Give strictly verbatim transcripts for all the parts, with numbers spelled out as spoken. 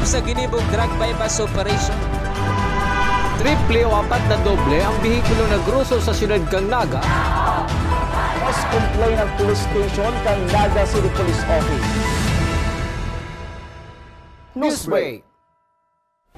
Sa ginibong drug buy-bust operation, triple o apat na doble ang behikulo na groso sa siyudad kan Naga. Mas complain ang police station kan Naga City Police Office. Newsbreak.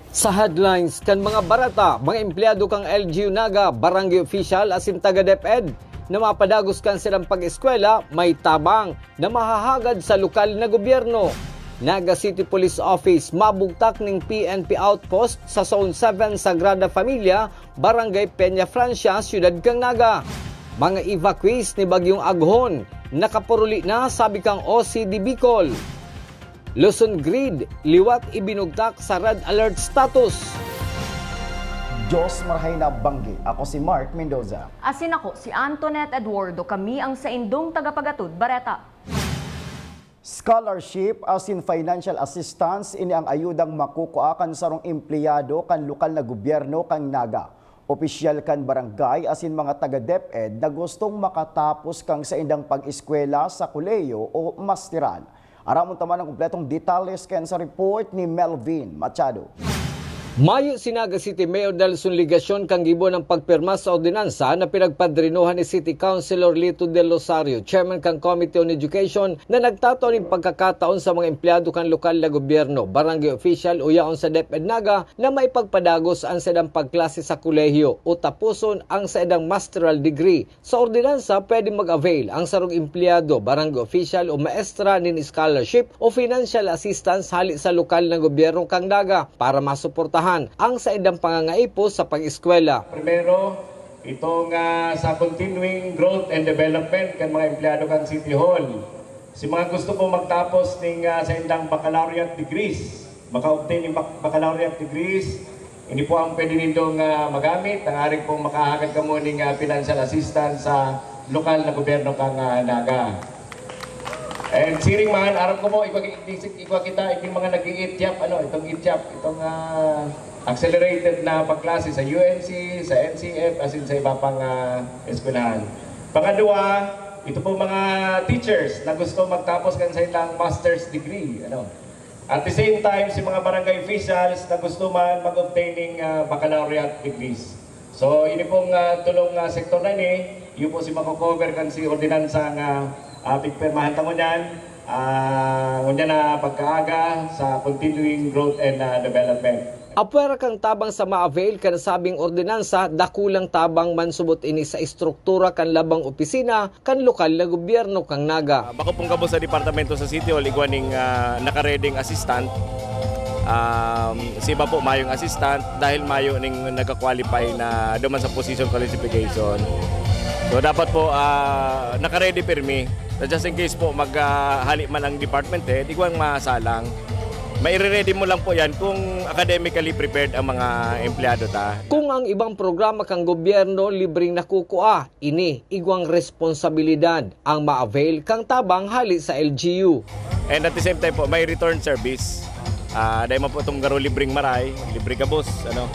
Sa headlines kan mga bareta, mga empleyado kan L G U Naga, barangay official asin taga DepEd na mapadagos kan silang pag-eskwela, may tabang na mahahagad sa lokal na gobyerno. Naga City Police Office, mabugtak ning P N P outpost sa Zone seven Sagrada Familia, Barangay Peña Francia, Siyudad kan Naga. Mga evacuees ni Bagyong Aghon, nakapuruli na, sabi kang O C D Bicol. Luzon Grid, liwat ibinugtak sa red alert status. Diyos marahay na banggi. Ako si Mark Mendoza. Asin ako si Antoinette Eduardo. Kami ang saindong tagapagatod bareta. Scholarship asin financial assistance, ini ang ayudang makukua kan sarong empleyado kan lokal na gobyerno kan Naga, opisyal kan barangay asin mga taga DepEd na gustong makatapos kan saindang pag-eskwela sa kolehiyo o masteral. Aramon ta man ang kompletong detalye kan sa report ni Melvin Machado. Mayo si Naga City Mayor Delson Legacion kan gibo nin pagpirma sa ordinansa na pinagpadrinuhan ni City Councilor Lito Del Rosario, chairman kan Committee on Education, na nagtatao nin pagkakataon sa mga empleyado kan lokal na gobyerno, barangay official o yaon sa DepEd Naga na maipagpadagos an saindang pagklase sa kolehiyo o taposon ang saindang masteral degree. Sa ordinansa, pwedeng mag-avail ang sarong empleyado, barangay official o maestra nin scholarship o financial assistance hali sa lokal na gobyerno kan Naga para masuportahan ang saindang pangangaipo sa pag-eskwela. Primero, itong, ah, sa continuing growth and development kan mga empleyado kan City Hall. Si mga gusto po magtapos ning, ah, saindang baccalaureate degrees, maka-obtain ning bac-, baccalaureate degrees, ini po ang pwede nindong, ah, magamit, tangarig pong makahagad kamo ning, ah, financial assistance sa lokal na gobyerno kan, ah, Naga. And siring man, aram ko po, igwa, igwa kita, itong mga nag-i-ityap, ano, itong ityap, itong, ah, accelerated na pagklase sa U N C, sa N C F, asin sa iba pang, ah, eskwelahan. Pangadwa, ito po mga teachers na gusto magtapos kan sa ilang master's degree, ano. At the same time, si mga barangay officials na gusto man mag-obtaining, ah, baccalaureate degrees. So, ini pong, ah, tulong, ah, sektor na ini, iyo po si mako-cover kan si ordinansa nga, ah, pigpirmahan ta ngunyan, ah, ngunyan na pagkaaga sa continuing growth and, ah, development. Apwera kan tabang sa ma-avail kan sabing ordinansa, dakulang tabang man subot ini sa estruktura kan labang opisina kan lokal na gobyerno kan Naga. Ah, bako pong gabos sa departamento sa City Hall, igwa ning, ah, nakareding assistant. Um, si iba po, mayong assistant dahil mayo ning nagka-qualify na duman sa position qualification. So, dapat po, ah, nakaready pirmi. Na just in case po, mag, ah, hali man ang department head, igwang masalang. Maire-ready mo lang po yan kung academically prepared ang mga empleyado ta. Kung ang ibang programa kan gobyerno libreng nakukua, ini igwang responsabilidad ang ma-avail kan tabang hali sa L G U. And at the same time po, may return service. Ah, dahil man po itong garo libreng maray, libre gabos, ano,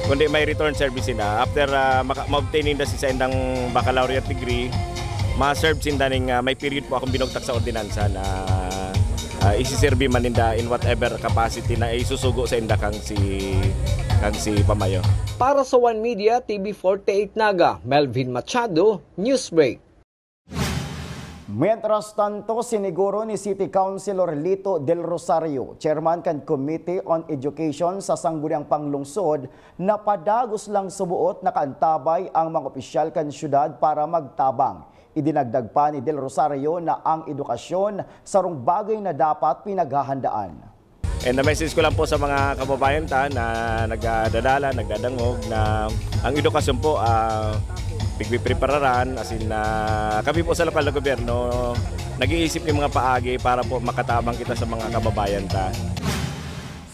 kundi may return service sila. After, ah, maka-, ma-obtain ninda si saindang baccalaureate degree, ma-serve sinda ning, ah, may period po akong binugtak sa ordinansa na, ah, isiserbi man ninda in whatever capacity na isusugo sa inda kang si, kang si pamayo. Para sa One Media, T V forty-eight Naga, Melvin Machado, Newsbreak. Mientras tanto, siniguro ni City Councilor Lito Del Rosario, chairman kan Committee on Education sa Sangguniang Panglungsod, na padagos lang suboot nakaantabay ang mga opisyal kan syudad para magtabang. Idinagdag pa ni Del Rosario na ang edukasyon sarong bagay na dapat pinaghahandaan. And na-message ko lang po sa mga kababayan ta na nagdadala, nagdadangog na ang edukasyon po, ah, pigpiprepararan, as in, ah, kami po sa lokal na gobyerno, nag-iisip ng mga paagi para po makatabang kita sa mga kababayan ta.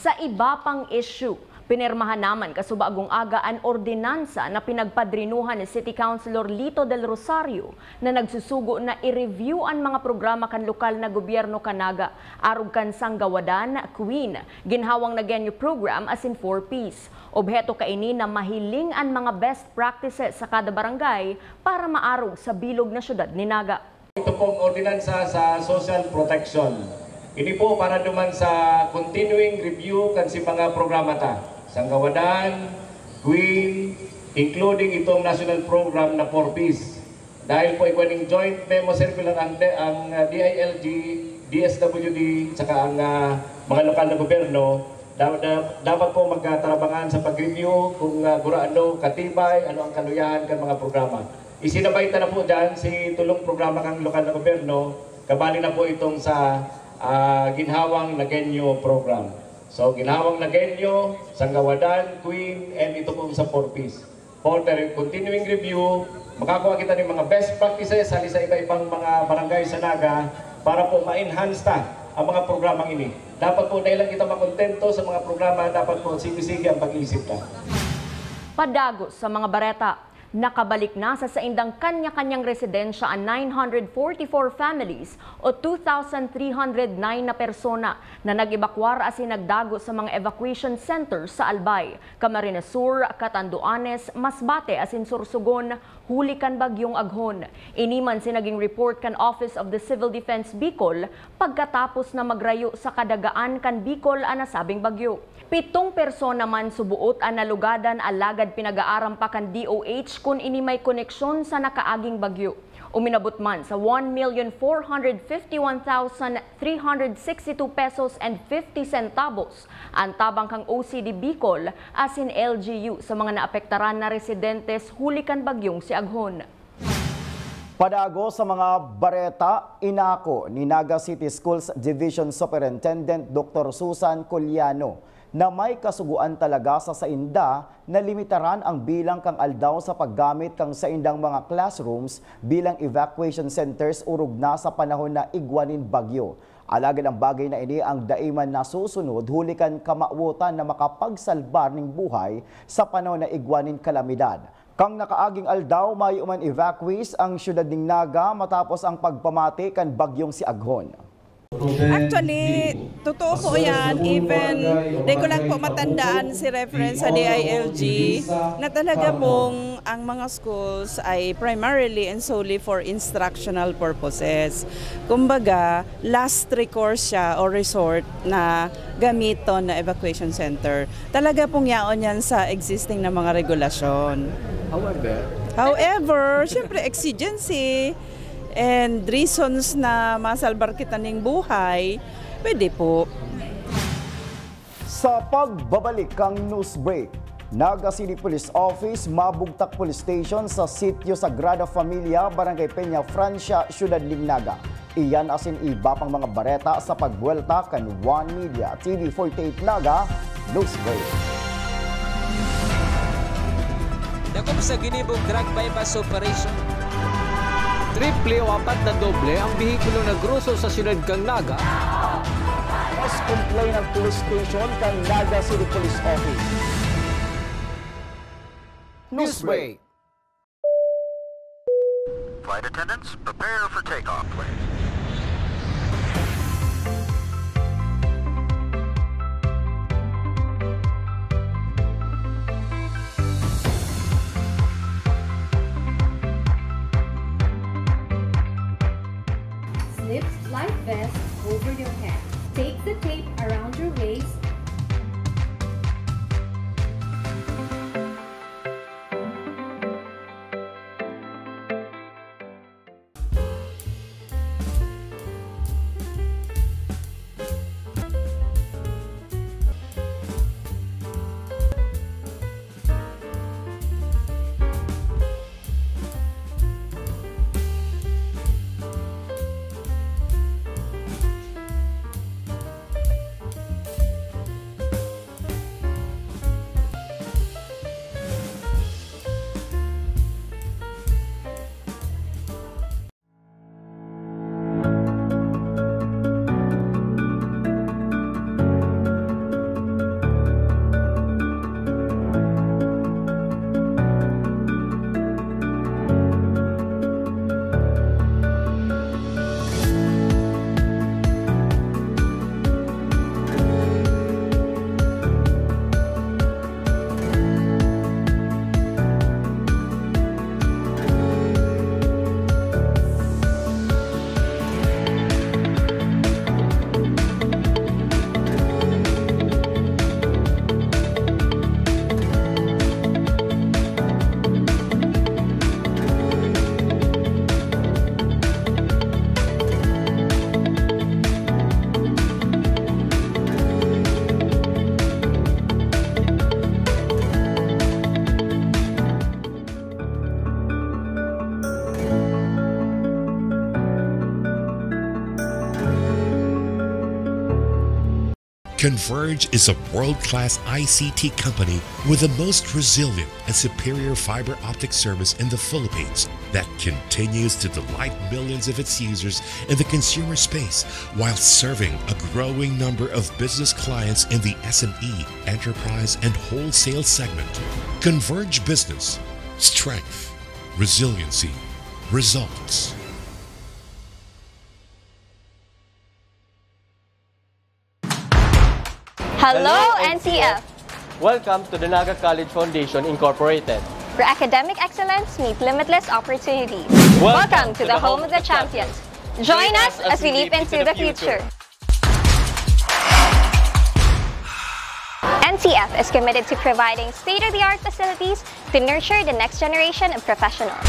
Sa iba pang issue, pinirmahan naman kasubagong aga an ordinansa na pinagpadrinuhan ni City Councilor Lito Del Rosario na nagsusugo na i-review an mga programa kan lokal na gobyerno kan Naga, arog kan Sanggawadan, Queen, Ginhawang Nagueño Program asin Four Ps. Obheto kaini na mahiling an mga best practices sa kada barangay para maarog sa bilog na syudad ni Naga. Ito pong ordinansa sa social protection. Ini po para duman sa continuing review kan si mga programa ta, Sanggawadan, Queen, including itong national program na Four Ps. Dahil po igwa ning joint memo circular ang, ang, ah, D I L G, D S W D, saka ang, ah, mga lokal na gobyerno, da-, da-, dapat po magkatarabangan sa pag-review kung, ah, gurano, katibay, ano ang kaluyahan kan mga programa. Isinabay ta na po dyan si tulong programa kan lokal na gobyerno, kabali na po itong sa, ah, Ginhawang Nagueño program. So, Ginhawang Nagueño, Sanggawadan, Queen, and ito pong sa Four Ps. For the continuing review, makakua kita nin mga best practices hali sa iba-ibang mga barangay sa Naga para po ma-enhance ta ang mga programang ini. Dapat po, dai lang kita makontento sa mga programa, dapat po, sige-sige ang pag-iisip ta. Padagos sa mga bareta, nakabalik na sa saindang kanya-kanyang residensya an nine hundred forty-four families o two thousand three hundred nine na persona na nag-ebakwar asin nagdago sa mga evacuation centers sa Albay, Camarines Sur, Catanduanes, Masbate asin Sorsogon huli kan Bagyong Aghon. Ini man si naging report kan Office of the Civil Defense Bicol pagkatapos na magrayo sa kadagaan kan Bicol an nasabing bagyo. Pitong persona man suboot an nalugadan, alagad pinag-aaram pa kan D O H kun ini may koneksyon sa nakaaging bagyo. Uminabot man sa one million four hundred fifty-one thousand three hundred sixty-two pesos and fifty centavos an tabang kan O C D Bicol asin L G U sa mga naapektaran na residentes huli kan bagyong si Aghon. Padagos sa mga bareta, inako ni Naga City Schools Division Superintendent Doktor Susan Culiano na may kasugoan talaga sa sainda na limitaran ang bilang kan aldaw sa paggamit kan saindang mga classrooms bilang evacuation centers orog na sa panahon na igwa nin bagyo. Alagad ang bagay na ini an dai man nasusunod huli kan kamawotan na makapagsalbar nin buhay sa panahon na igwa nin kalamidad. Kan nakaaging aldaw, mayo man evacuees ang siyudad nin Naga matapos ang pagpamati kan bagyong si Aghon. Actually, totoo po yan. Even, di ko lang po matandaan si reference sa D I L G na talaga pong ang mga schools ay primarily and solely for instructional purposes. Kumbaga, last recourse siya o resort na gamiton na evacuation center. Talaga pong yaon yan sa existing na mga regulasyon. However, However, syempre, exigency and reasons na masalbar kita ning buhay, pwede po. Sa pagbabalik kan news break, Naga City Police Office, Mabugtak Police Station sa sitio Sagrada Familia, Barangay Peña Francia, Siyudad nin Naga. Iyan asin iba pang mga bareta sa pagbuwelta kan One Media T V forty-eight Naga News Break. Dakop sa ginibong drug buy-bust operation. Triple o apat na doble ang behikulo na groso sa siyudad kan Naga. Mas complain ang police station kan Naga City Police Office. News break. Flight attendants, prepare for takeoff, please. Slip life vest over your head. Take the tape around your waist. Converge is a world-class I C T company with the most resilient and superior fiber optic service in the Philippines that continues to delight millions of its users in the consumer space while serving a growing number of business clients in the S M E, enterprise, and wholesale segment. Converge Business. Strength, resiliency, results. Hello, N C F! Welcome to the Naga College Foundation Incorporated, where academic excellence meets limitless opportunities. Welcome to the home of the champions. Join us as we leap into the future. N C F is committed to providing state-of-the-art facilities to nurture the next generation of professionals.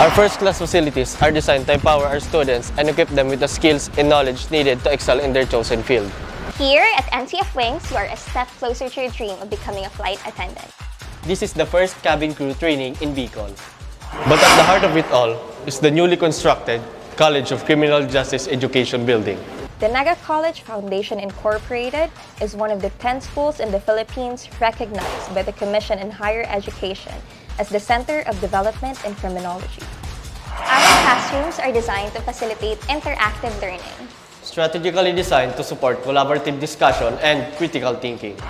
Our first-class facilities are designed to empower our students and equip them with the skills and knowledge needed to excel in their chosen field. Here at N C F Wings, you are a step closer to your dream of becoming a flight attendant. This is the first cabin crew training in Bicol. But at the heart of it all is the newly constructed College of Criminal Justice Education Building. The Naga College Foundation Incorporated is one of the ten schools in the Philippines recognized by the Commission on Higher Education as the Center of Development in Criminology. Our classrooms are designed to facilitate interactive learning, strategically designed to support collaborative discussion and critical thinking.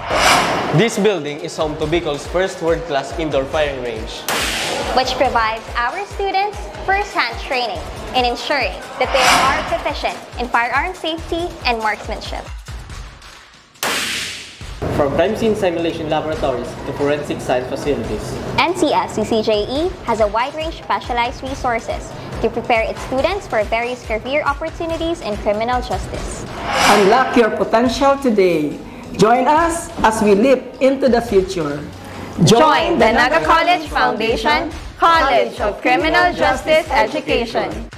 This building is home to Bicol's first world-class indoor firing range, which provides our students first-hand training in ensuring that they are proficient in firearm safety and marksmanship. From crime scene simulation laboratories to forensic science facilities, N C F C C J E has a wide range of specialized resources to prepare its students for various career opportunities in criminal justice. Unlock your potential today. Join us as we leap into the future. Join the Naga College Foundation College of Criminal Justice Education.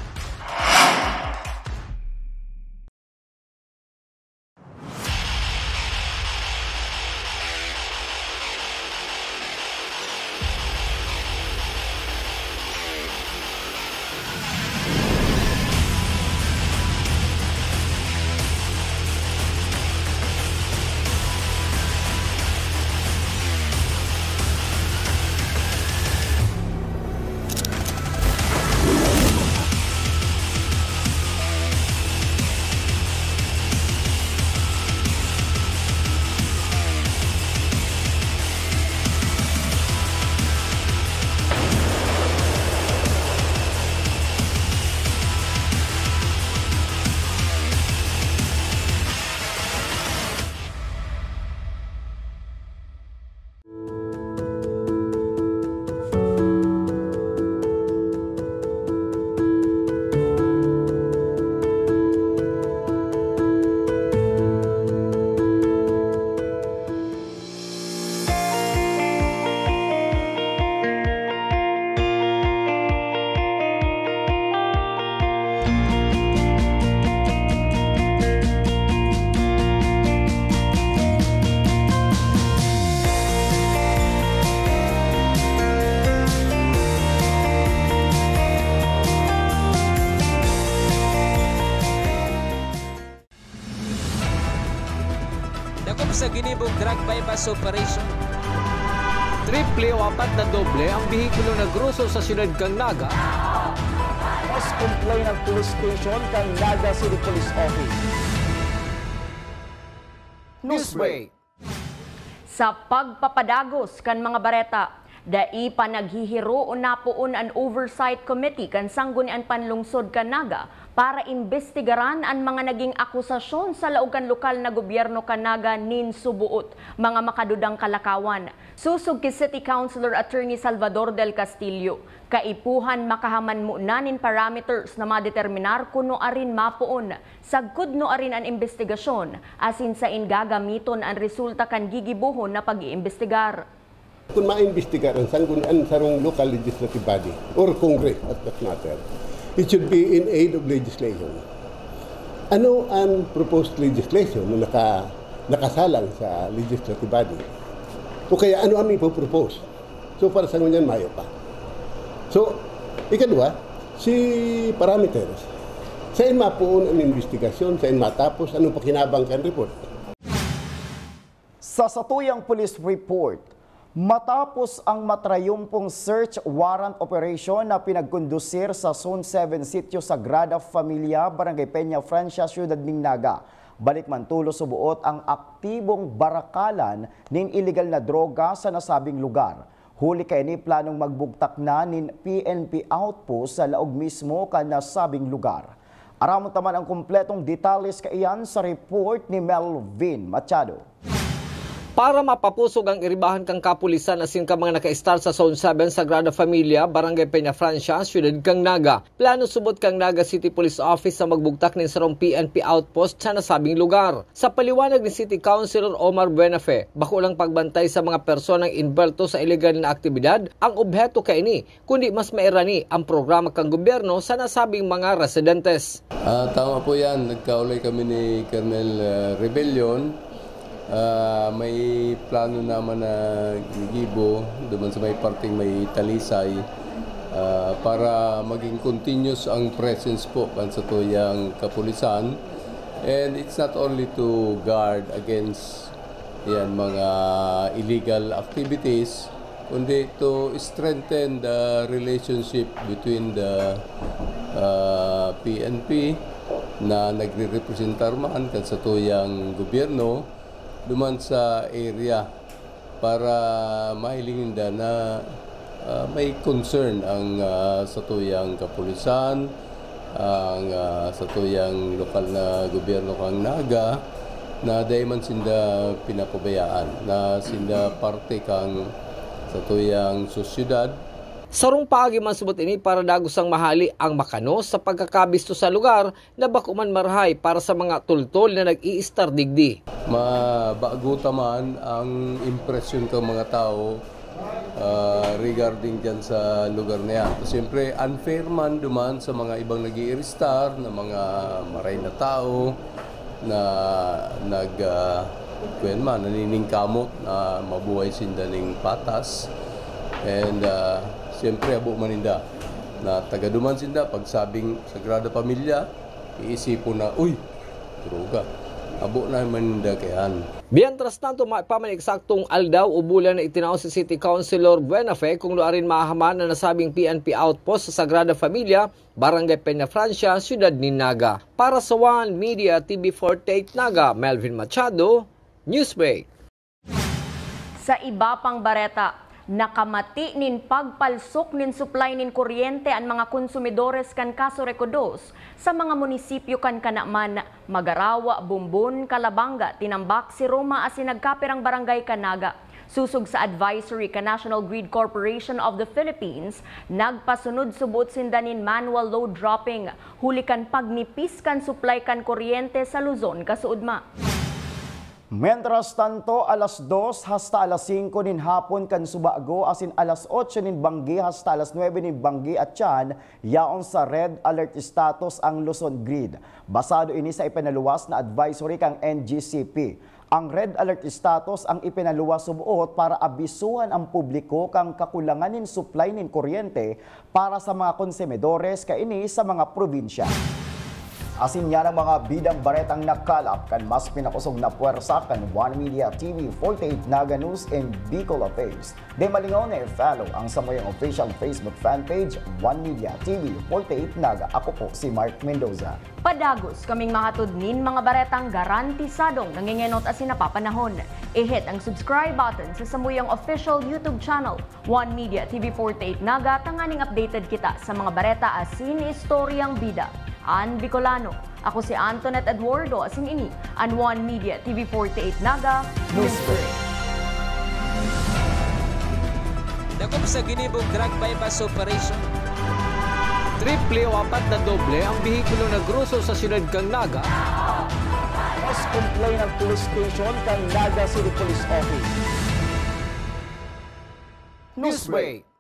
Dakop sa ginibong drug buy-bust operation. Triple o apat na doble ang behikulo na groso sa siyudad kan Naga. Mas complain ang police station kan Naga City Police Office. Newsbreak. Sa pagpapadagos kan mga bareta, dai pa naghihiroon na poon an Oversight Committee kan Sanggunian Panlungsod kan Naga para imbestigaran an mga naging akusasyon sa laog kan lokal na gobyerno kan Naga nin suboot mga makadudang kalakawan. Sosog ki City Councilor Attorney Salvador Del Castillo, kaipuhan makahaman mo na nin parameters na madeterminar kun nuarin mapoon, sagkod nuarin an imbestigasyon, asin sain gagamiton an resulta kan gigibohon na pag-iimbestigar. Kun maimbestigar an sanggunian, sarong local legislative body or Congress at that matter, it should be in aid of legislation. Ano ang proposed legislation na naka, nakasalang sa legislative body? O kaya ano ang ipopropose? So para sa ngunyan, mayo pa. So, ikadwa, si parameters. Sain mapoon an imbestigasyon, sain matapos, ano pakinabang kan report? Sa satuyang police report, matapos ang matrayumpong search warrant operation na pinagkondusir sa Zone seven Sitio Sagrada Familia, Barangay Peña Francia, Siyudad nin Naga, balik man tulos subuot ang aktibong barakalan nin iligal na droga sa nasabing lugar. Huli kaini, planong magbugtak na nin P N P outpost sa laog mismo kan nasabing lugar. Aramon ta man ang kompletong detalles kaiyan sa report ni Melvin Machado. Para mapapusog ang iribahan kan kapulisan asin kan mga nakaistar sa Zone seven Sagrada Familia, Barangay Peña Francia, Siyudad kan Naga, plano subot kan Naga City Police Office na magbugtak nin sarong P N P outpost sa nasabing lugar. Sa paliwanag ni City Councilor Omar Buenafe, bako lang pagbantay sa mga personang inberto sa iligal na aktibidad ang obheto kaini, kundi mas mairani ang programa kan gobyerno sa nasabing mga residentes. Ah, tama po yan. Nagkaulay kami ni Colonel, ah, Rebellion. Ah, may plano naman na ginigibo duman sa may parteng may Talisay, ah, para maging continuous ang presence po kan satuyang kapulisan. And it's not only to guard against yan mga illegal activities, kundi to strengthen the relationship between the, ah, P N P na nagrerepresentar man kan satuyang gobyerno duman sa area para mahiling ninda na, ah, may concern ang, ah, satuyang kapulisan, ang, ah, satuyang lokal na gobyerno kan Naga, na dai man sinda pinapabayaan, na sinda parte kan satuyang sosyedad. Sarong paagi man subot ini para dagosang mahali ang makanos sa pagkakabisto sa lugar na bako man marahay para sa mga tultol na nag-iistar digdi. Mabago ta man ang impresyon kan mga tawo, ah, regarding diyan sa lugar na yan. Siyempre, unfair man duman sa mga ibang nag-iiristar na mga maray na tao na nag, ah, kuyan man, naniningkamot na mabuhay sinda ning patas. And, ah, siyempre, habo man ninda na taga duman sinda, pagsabing Sagrada Pamilya, iisipon na, "Uy, droga." Habo na man ninda kaiyan. Mientras tanto, maipa man eksaktong aldaw o bulan na itinao si City Councilor Buenafe kung nuarin mahahaman na nasabing P N P outpost sa Sagrada Familia, Barangay Peña Francia, Siyudad nin Naga. Para sa One Media T V forty-eight Naga, Melvin Machado, Newsbreak. Sa iba pang bareta, nakamati nin pagpalsok nin supply nin kuryente an mga konsumidores kan Casureco dos sa mga munisipyo kan Canaman, Magarawa, Bombon, Calabanga, Tinambac, Siroma asin nagkapirang barangay kan Naga. Sosog sa advisory kan National Grid Corporation of the Philippines, nagpasunod subot sinda nin manual load dropping huli kan pagnipis kan supply kan kuryente sa Luzon kasuodma. Mientras tanto, alas dos hasta alas singko nin hapon kan subago asin alas otso nin banggi hasta alas nuebe nin banggi atyan, yaon sa red alert status ang Luzon Grid. Basado ini sa ipinaluwas na advisory kan N G C P. Ang red alert status ang ipinaluwas subot para abisuhan ang publiko kan kakulangan nin supply nin kuryente para sa mga konsumidores kaini sa mga probinsya. Asin yan ang mga bidang baretang nakalap kan mas pinakosog na pwersa kan One Media T V forty-eight Naga News and Bicol Affairs. Di malingaw na i-follow ang samuyang official Facebook fan page, One Media T V forty-eight Naga. Ako po si Mark Mendoza. Padagos kaming mahatod nin mga baretang garantisadong nangengenot asin napapanahon. I-hit ang subscribe button sa samuyang official YouTube channel, One Media T V forty-eight Naga, tanganing updated kita sa mga bareta asin istoryang bida. An Bicolano. Ako si Antoinette Eduardo, asin ini an One Media T V forty-eight Naga Newsbreak. Dakop sa ginibong drug buy-bust operation. Triple o apat na doble ang behikulo na gruso sa siyudad kan Naga. Mas complain ang police station kan Naga City Police Office. Newsbreak.